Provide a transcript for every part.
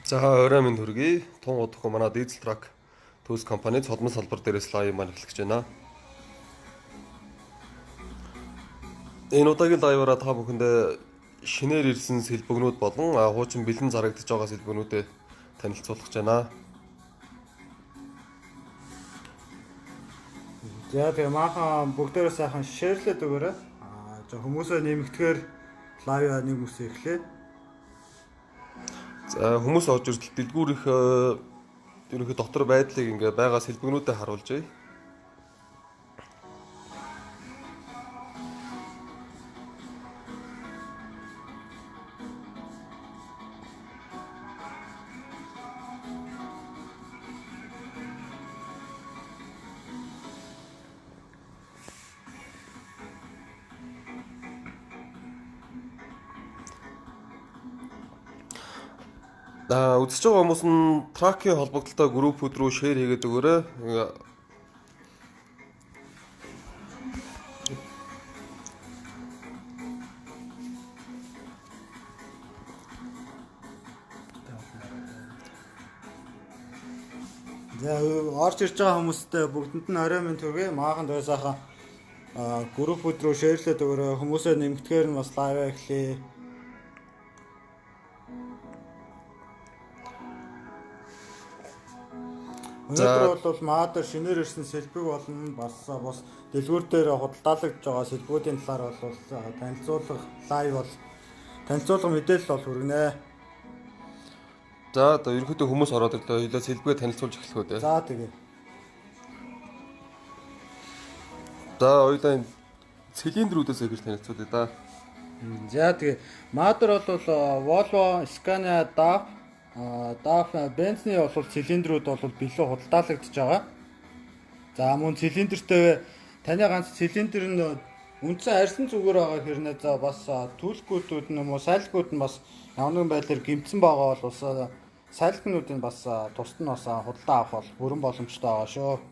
За орой минь хүргэе. Тун удахгүй манай Diesel Truck Tools компани цолмон салбар дээрээс live маань эхлэх гэж байна. Энэ удаагийн live аараа та бүхэндээ шинээр ирсэн сэлбэгнүүд болон хуучин бэлэн зарагдаж байгаа сэлбэгнүүдэд танилцуулах гэж байна. За тэгээ maaхан бүгдээрээ сайхан share лээд өгөөрэй. За хүмүүсээ нэмэгдэхээр live нэг үсэ эхлэе. За хүмүүс орж иртэл дэлгүүр их ерөнхий дотор байдлыг ингээ байгаа сэлбэгнүүдэд харуулжээ. Үзэж байгаа хүмүүс нь truck ийн холбогдлолтой группүүд рүү share хийгээд өгөөрэй. За орж ирж байгаа хүмүүстээ бүгдэнд нь орой минь төргий. Maaхан тэгээ сайхан группүүд рүү share лээд өгөөрэй. Хүмүүсээ нэмэгдэхээр нь бас live эхлэе. Өнөөдөр бол Маадер шинээр ирсэн сэлбэг болон бас дэлгүүр дээр худалдаалагдж байгаа сэлбүүдийн талаар бол танилцуулга live бол танилцуулга мэдээлэл бол хүргэнэ. За одоо ерөнхийдөө хүмүүс ороод ирлээ. Хоёлаа сэлбэгээ танилцуулж эхлэх үү дээ. За тэгээ. За хоёлаа энэ цилиндрүүдээс эхэлж танилцуулъя да. За тэгээ. Маадер бол Volvo, Scania, DAF, DAF, Benz-ний бол цилиндрүүд бол бэлэн худалдаалагдж байгаа. За мөн цилиндртэй таны ганц цилиндр нь үндсэн арьсан зүгээр байгаа хэрнээ за бас түлхгүүдүүд нь юм уу сайлгууд нь бас ямар нэгэн байдлаар гэмтсэн байгаа бол бас сайлгнуудын бас тусад нь бас худалдаа авах бол бүрэн боломжтой байгаа шүү.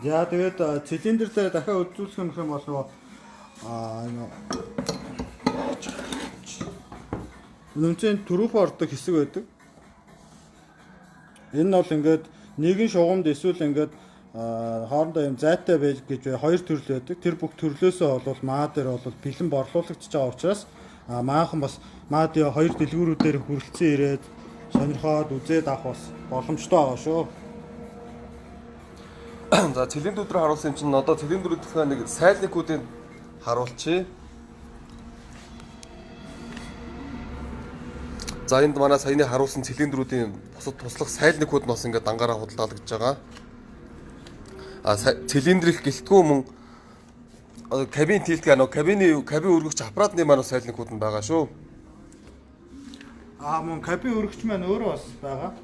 За тэгээд цилиндр дээр дахиад үзүүлэх юм бол нүнцэн түрүүх ордог хэсэг байдаг. Энэ нь бол ингээд нэгэн шугамд эсвэл ингээд хоорондоо юм зайтай байж гэж хоёр төрөл байдаг. Тэр бүх төрлөөсөө бол маа дээр бол бэлэн борлуулагдчихж байгаа учраас maaхан бас маа дээр хоёр дэлгүүрүүдээр хүрэлцэн ирээд сонирхоод үзээд авах бас боломжтой байгаа шүү. За цилиндрүүд рүү харуулсан юм чинь одоо цилиндрүүдийнхээ нэг сайлникуудыг харуулчихъя. За энд манай саяны харуулсан цилиндрүүдийн бусад туслах сайлникууд нь бас ингээд дангаараа худалдаалагдж байгаа. Цилиндрих гэлтгүү мөн кабин тилтгээ нөө кабин өргөгч аппаратны маань сайлникууд нь байгаа шүү. Мөн кабин өргөгч маань өөрөө бас байгаа.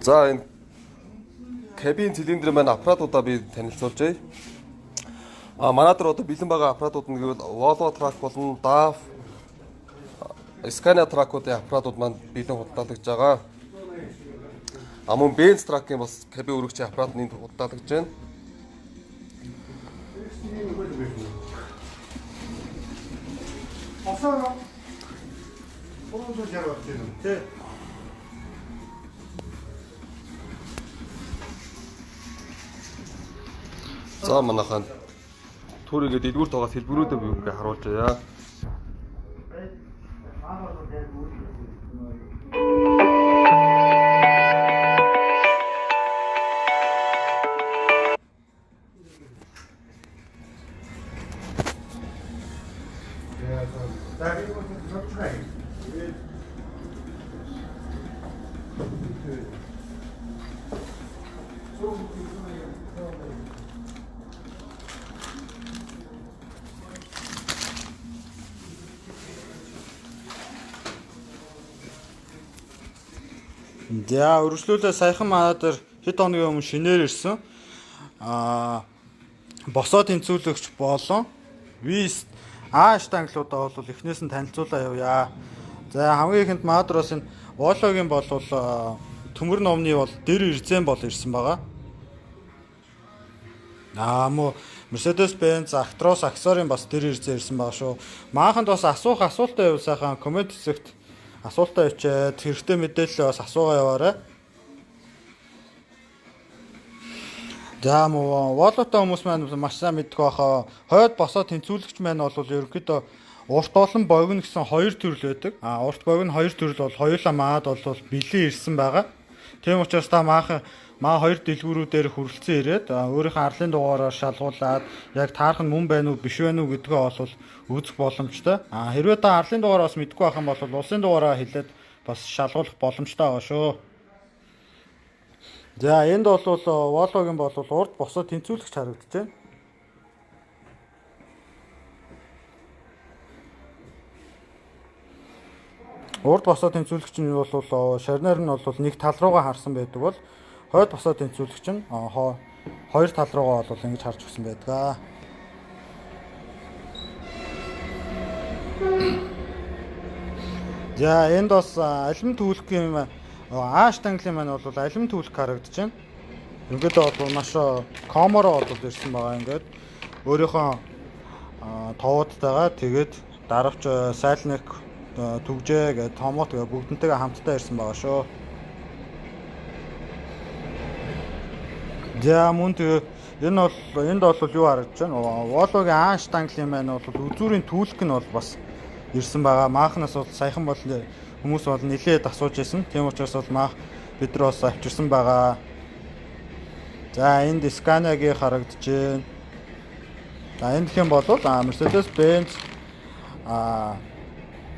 За энэ кабин цилиндр маань аппаратуудаа би танилцуулжээ. Манай дээр одоо бэлэн байгаа аппаратууд нь гэвэл Volvo Truck болон DAF, Scania Truck-уудын аппаратууд маань бэлэн худалдаалагдж байгаа. Мөн Benz Truck-ийн бас кабин өргөгчийн аппарат нь энд худалдаалагдж байна. За манайхан түрийгээ дэлгүүр тоогоо сэлбэрүүдээ би үгээ харуулж байя. За өргөжлүүлээ саяхан манай дээр хэд хоногийн өмнө шинээр ирсэн. Босоо тэнцвүүлэгч болон V A штанглуудаа бол эхнээс нь танилцуулаа явъя. За хамгийн ихэнд манай дээр бас энэ Volvo-гийн бол төмөр номны бол дэр ирзэн бол ирсэн байгаа. Мөн Mercedes-Benz Actros Axor-ын бас тэр ирзээ ирсэн байгаа шүү. Мааханд бас асуух асуултаа байвал сайхан коммент хэсэгт асуултаа бичээд хэрэгтэй мэдээлэл бас асуугаа яваарай. За мөн Volvo-той хүмүүс маань маш сайн мэддэг байхаа. Хойд босоо тэнцвүүлэгч маань бол ерөнхийдөө урт болон богино гэсэн хоёр төрөл байдаг. Урт богино хоёр төрөл бол хоёулаа маад бол бэлэн ирсэн байгаа. Тийм учраас та маа хоёр дэлгүүрүүдээр хүрэлцэн ирээд өөрийнхөө арлын дугаараар шалгуулад яг таарах нь мөн байна уу биш байна уу гэдгээ бол үзэх боломжтой. Хэрвээ та арлын дугаараа бас мэдэхгүй байх юм бол улсын дугаараа хэлээд бас шалгуулах боломжтой байгаа шүү. За энд бол Volvo-гийн бол урд босоо тэнцвүүлэгч харагдаж байна. Урд босоо тэнцвүүлэгч нь бол шарнаар нь бол нэг тал руугаа харсан байдаг бол хойд босоо тэнцвүүлэгч нь хоёр тал руугаа бол ингэж харж өгсөн байдаг. За энд бас алим түүлэх юм ааш танглын маань бол алим түүлэх харагдаж байна. Ингээд бол маш коморо бол ирсэн байгаа. Ингээд өөрийнхөө товуудтайгаа тэгээд даравч сайлник түгжээ гэдэг томот гэ бүгднтэйгээ хамтдаа ирсэн байгаа шүү. За мөн тэгээ энэ бол энд бол юу харагдаж байна? Volvo-гийн ааш танглын маань бол үзүүрийн түүлэх нь бол бас ирсэн байгаа. Маахнаас бол саяхан бол хүмүүс бол нилээд асууж байсан. Тийм учраас бол маах бид нар бас авчирсан байгаа. За энд Scania-гийн харагдаж байна. За энд гэх юм бол Mercedes-Benz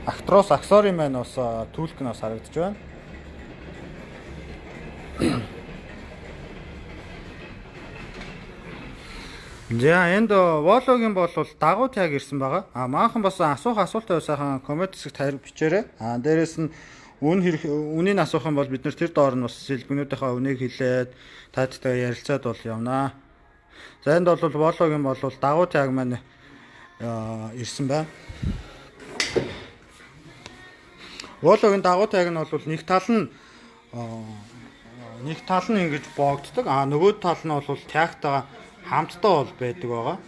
Actros Axor-ын маань бас түүлэх нь бас харагдаж байна. За энд Volvo-гийн бол дагуу таг ирсэн байгаа. Маахан бас асуух асуултаа сайхан коммент хэсэгт хайр бичээрэй. Дээрээс нь үн хэрэг үнийг асуух юм бол бид нэр тэр доор нь бас сэлбэгнүүдийнхээ үнийг хэлээд таадтай ярилцаад бол явнаа. За энд бол Volvo-гийн бол дагуу таг маань ирсэн байна. Volvo-гийн дагуу таг нь бол нэг тал нь ингэж боогддог. Нөгөө тал нь бол тагтайгаа хамтдаа бол байдаг байгаа.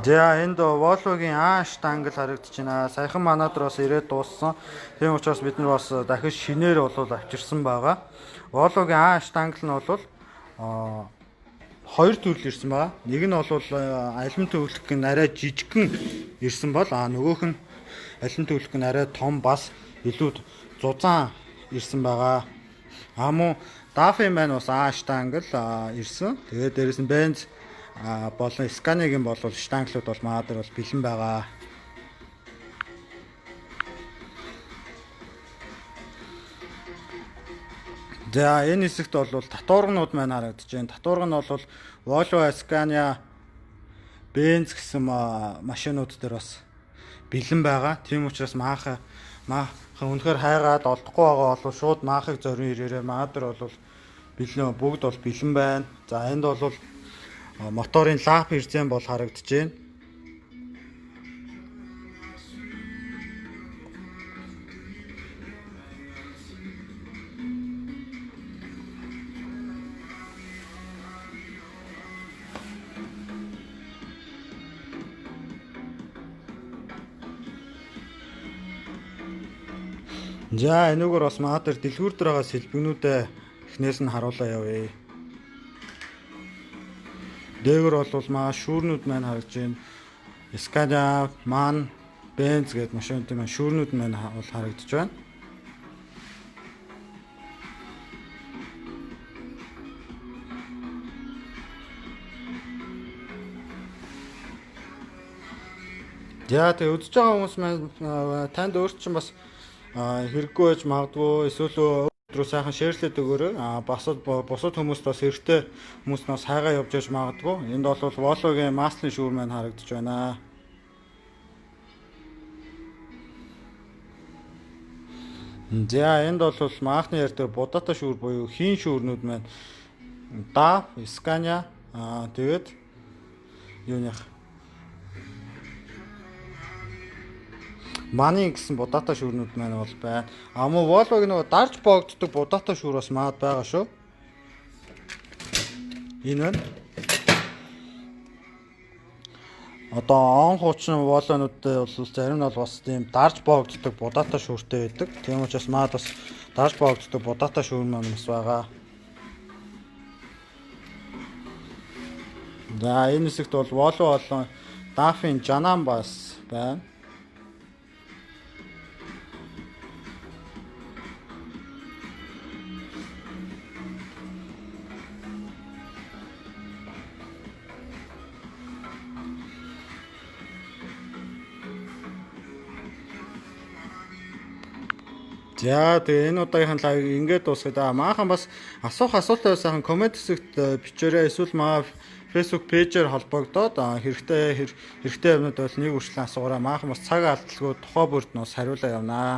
За энд Volvo-гийн ааш тангл харагдаж байна. Саяхан манад бас ирээд дууссан. Тийм учраас бид нар бас дахиж шинээр бол авчирсан байгаа. Volvo-гийн ааш тангл нь бол хоёр төрөл ирсэн байгаа. Нэг нь бол алим төвлөх нь арай жижигхэн ирсэн бол нөгөөх нь алим төвлөх нь арай том бас илүү зузаан ирсэн байгаа. Мөн Дафын маань бас А штангл ирсэн. Тэгээд дээрэс нь Benz болон Scania-гийн бол штанглууд бол маа дээр бол бэлэн байгаа. За энэ хэсэгт бол татварганууд маань харагдаж байна. Татварга нь бол Volvo, Scania, Benz гэсэн машинууд дээр бас бэлэн байгаа. Тийм учраас маахан үнэхээр хайгаад олдохгүй байгаа бол шууд маахыг зориун ирээрээ. Маа дээр бол бэлэн бүгд бол бэлэн байна. За энд бол моторын лап ирзэн бол харагдаж байна. За энүүгээр бас маа дээр дэлгүүр дээр байгаа сэлбэгнүүдээ эхнээс нь харуулаа явъя. Дээгүүр бол маа шүүрнүүд маань харагдаж байна. Scania, MAN, Benz гэдэг машинуудын маань шүүрнүүд маань бол харагдаж байна. За тэгээ үзэж байгаа хүмүүс маань танд өөрт чинь бас хэрэггүй байж магадгүй эсвэл өдрөө сайхан шеэрлээд өгөөрэй. Бусад хүмүүст бас хэрэгтэй хүмүүс нас хайгаа явж яж магадгүй. Энд бол Volvo-гийн маслын шүүр маань харагдаж байна. За энд бол маахны ярьдаг будата шүүр буюу хийн шүүрнүүд маань DAF, Scania тэгээд юуных MAN-ы гэсэн будаатай шүүрнүүд маань бол байна. А мөн Volvo-г нөгөө дарж боогддог будаатай шүүр бас маад байгаа шүү. Энэ байна. Одоо он хуучин Volvo-нуудад бол зарим нь бол бас тийм дарж боогддог будаатай шүүртэй байдаг. Тийм учраас маад бас дарж боогддог будаатай шүүр маань бас байгаа. За энэ хэсэгт бол Volvo болон DAF-ын Жанан бас байна. За тэгээ энэ удаагийнхын live ингээд дуусгая да. Маахан бас асуух асуулт байвал сайхан comment хэсэгт бичээрэй. Эсвэл маа Facebook page-ээр холбогдоод хэрэгтэй хэрэгтэй юмнууд бол нэг үрчлэн асуугаарай. Маахан бас цаг алдалгүй тухай бүрд нь бас хариулаа явнаа.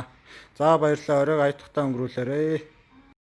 За баярлалаа. Оройг аятгахтаа өнгөрүүлээрэй.